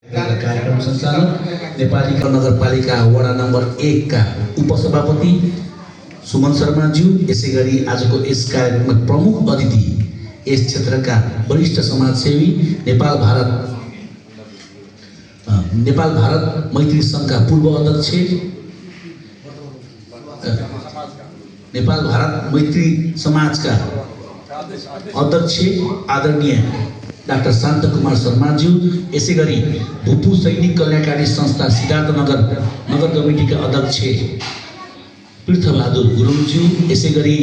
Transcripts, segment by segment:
कार्यक्रम सञ्चालक नेपाली नगरपालिका वडा नम्बर 1 का उपसभापति सुमन शर्माज्यू, यसै गरी आजको यस कार्यक्रममा प्रमुख अतिथि यस क्षेत्रका वरिष्ठ समाजसेवी नेपाल भारत मैत्री सङ्घका पूर्व अध्यक्ष, नेपाल भारत मैत्री समाजका अध्यक्ष आदरणीय डाक्टर शान्त कुमार शर्माज्यू, यसै गरी भूपू सैनिक कल्याणकारी संस्था सिद्धार्थ नगर कमिटीका अध्यक्ष तीर्थबहादुर गुरुङज्यू, यसै गरी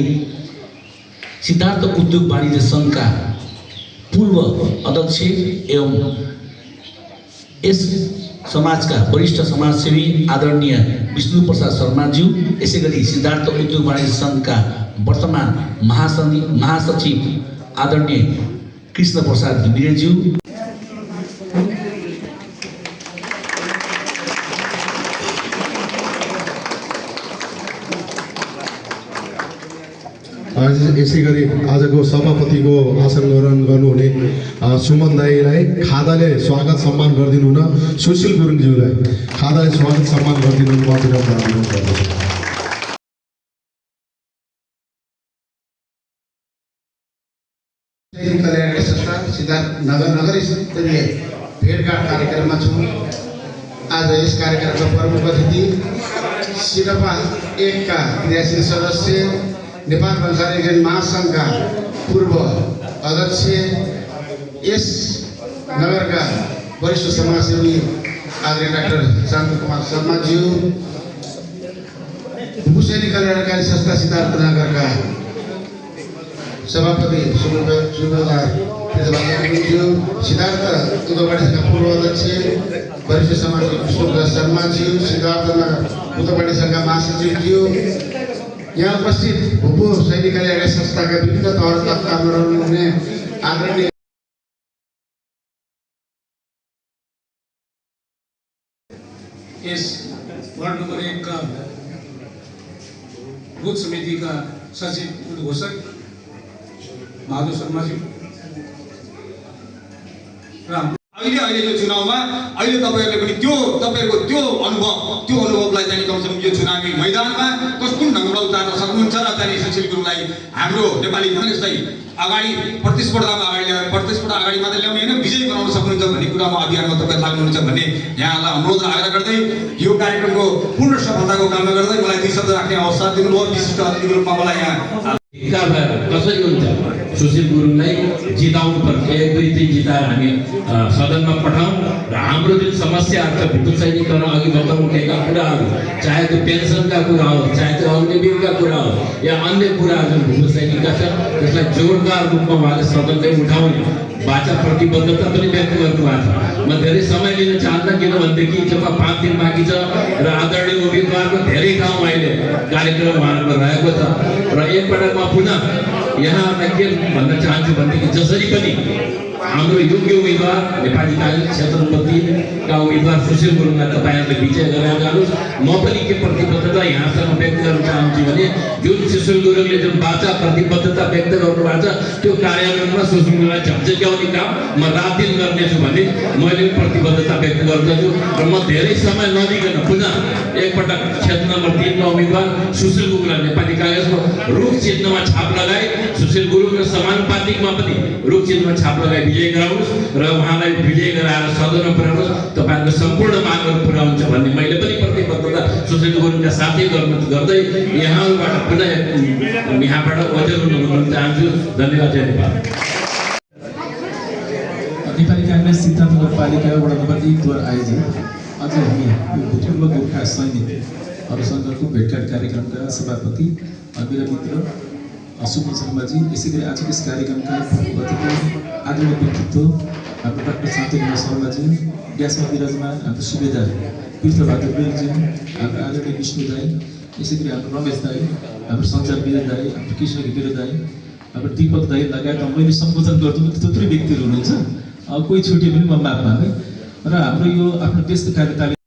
सिद्धार्थ उद्योग वाणिज्य सङ्घका पूर्व अध्यक्ष एवं यस समाजका वरिष्ठ समाजसेवी आदरणीय विष्णु प्रसाद शर्माज्यू, यसै गरी सिद्धार्थ उद्योग वाणिज्य सङ्घका वर्तमान महासचिव आदरणीय कृष्ण प्रसाद घिमिरेज्यू, यसै गरी आजको सभापतिको आसन ग्रहण गर्नुहुने सुमन दाईलाई खादाले स्वागत सम्मान गरिदिनु हुन सुशील गुरुङज्यूलाई खादाले स्वागत सम्मान गरिदिनु हुन कल्याणकारी संस्था सिद्धार्थ नगर स्तरीय भेटघाट कार्यक्रममा छौँ। आज यस कार्यक्रमका प्रमुख अतिथि सिडपा 1 का क्रियाशील सदस्य, नेपाल कर्मचारी महासङ्घका पूर्व अध्यक्ष, यस नगरका वरिष्ठ समाजसेवी आदरणीय डाक्टर शान्त कुमार शर्माज्यू, भूपू सैनिक कल्याणकारी संस्था सिद्धार्थ नगरका सभापति सिद्धार्थ उद्योगवाणिज्यका पूर्व अध्यक्ष वरिष्ठ समाजसेवी विष्णु प्रसाद शर्माज्यू, सिद्धार्थ उद्योगवाणिज्य सङ्घका महासचिवज्यू, यहाँ उपस्थित भूपू सैनिक कल्याणकारी संस्थाका विभिन्न तहका काम गर्नुहुने आदरणीय यस वार्ड नम्बर 1 का बूथ समिति का सचिव उद्घोषक बहादुर शर्माज्यू र अहिले यो चुनावमा अहिले तपाईहरुले पनि तपाईहरुको त्यो अनुभवलाई चाहिँ कमसेकम यो चुनावी मैदानमा कुन ढङ्गबाट उतार्न सक्नुहुन्छ र चाहिँ सुशील गुरुङलाई हाम्रो नेपाली कांग्रेसलाई अगाडि प्रतिस्पर्धा अगाडि मात्रै ल्याउने हैन विजयी बनाउन सक्नुहुन्छ भन्ने कुरामा अभियानमा तपाईहरु लाग्नुहुन्छ भन्ने यहाँलाई अनुरोध आग्रह गर्दै यो कार्यक्रमको पूर्ण सफलताको कामना गर्दै मलाई 2 शब्द राख्ने अवसर दिनुभयो। विशिष्ट अतिथिको रूपमा मलाई यहाँ कसरी हुन्छ सुशील गुरुङलाई जिताउनु पर्छ, 1 2 3 जिताएर हामी सदनमा पठाउँ र हाम्रो जुन समस्याहरू छ भूपू सैनिककरण अघि बढ्दै उठेका कुराहरू, चाहे त्यो पेन्सनका कुरा हो, चाहे त्यो अग्निवीरका कुरा हो या अन्य कुराहरू जुन भूपू सैनिकका छन् त्यसलाई जोडदार रूपमा उहाँले सदनले उठाउने वाचा प्रतिबद्धता पनि व्यक्त गर्नुभएको छ। म धेरै समय लिन चाहन्न किनभनेदेखि जब 5 दिन बाँकी छ र आदरणीय उम्मेदवारको धेरै ठाउँ अहिले कार्यक्रम उहाँहरूको रहेको छ र एकपटक म पुनः यहाँहरूलाई के भन्न चाहन्छु भनेदेखि जसरी पनि हाम्रो योग्य उम्मेदवार नेपाली कांग्रेस क्षेत्र नम्बर 3 का उम्मेदवार सुशील गुरुङलाई तपाईहरुले विजय गराएर जानुहोस्। म पनि के प्रतिबद्धता यहाँसम्म व्यक्त गर्न चाहन्छु भने जुन सुशील गुरुङले जुन वाचा प्रतिबद्धता व्यक्त गर्नुभएको छ त्यो कार्यान्वयनमा सुशील गुरुङलाई झन्झक्याउने काम म रातदिन गर्नेछु भन्ने मैले प्रतिबद्धता व्यक्त गर्दछु र म धेरै समय नलिकन पुनः एकपटक क्षेत्र नम्बर 3 का उम्मेदवार सुशील गुरुङलाई नेपाली कांग्रेसको रुख चिन्हमा छाप लगाई सुशील गुरुङ र समानुपातिकमा पनि रुख चिन्हमा छाप लगाई विजय गराउनुस् र उहाँलाई विजय गराएर सदनमा पुर्याउनुस्। तपाईहरुको सम्पूर्ण मागहरू पुरा हुन्छ भन्ने मैले पनि प्रतिबद्धता सुशील गुरुङका साथै गर्दै यहाँबाट पुनः यहाँबाट अझै हुन चाहन्छु। धन्यवाद। नेपाली कांग्रेस सिद्धार्थ नगरपालिका वडा नम्बर 1 द्वारा आयोजित आज हामी भूतपूर्व गोर्खा सैनिकहरूसँगको भेटघाट कार्यक्रमका सभापति मेरा मित्र सुमन शर्माजी, यसै गरी आजको यस कार्यक्रमका अतिथि आदरणीय व्यक्तित्व हाम्रो डाक्टर शान्त कुमार शर्माजी, ग्यासमा विराजमान हाम्रो सुबेदार तीर्थबहादुर गुरुङजी, हाम्रो आदरणीय विष्णु दाई, यसै गरी हाम्रो रमेश दाई, हाम्रो सञ्चारवीर दाई, हाम्रो कृष्ण घिमिरे दाई, हाम्रो दीपक दाई लगायत मैले सम्बोधन गर्छु थुप्रै व्यक्तिहरू हुनुहुन्छ, कोही छुट्यो पनि म माफ मागे र हाम्रो यो आफ्नो व्यस्त कार्यतालिका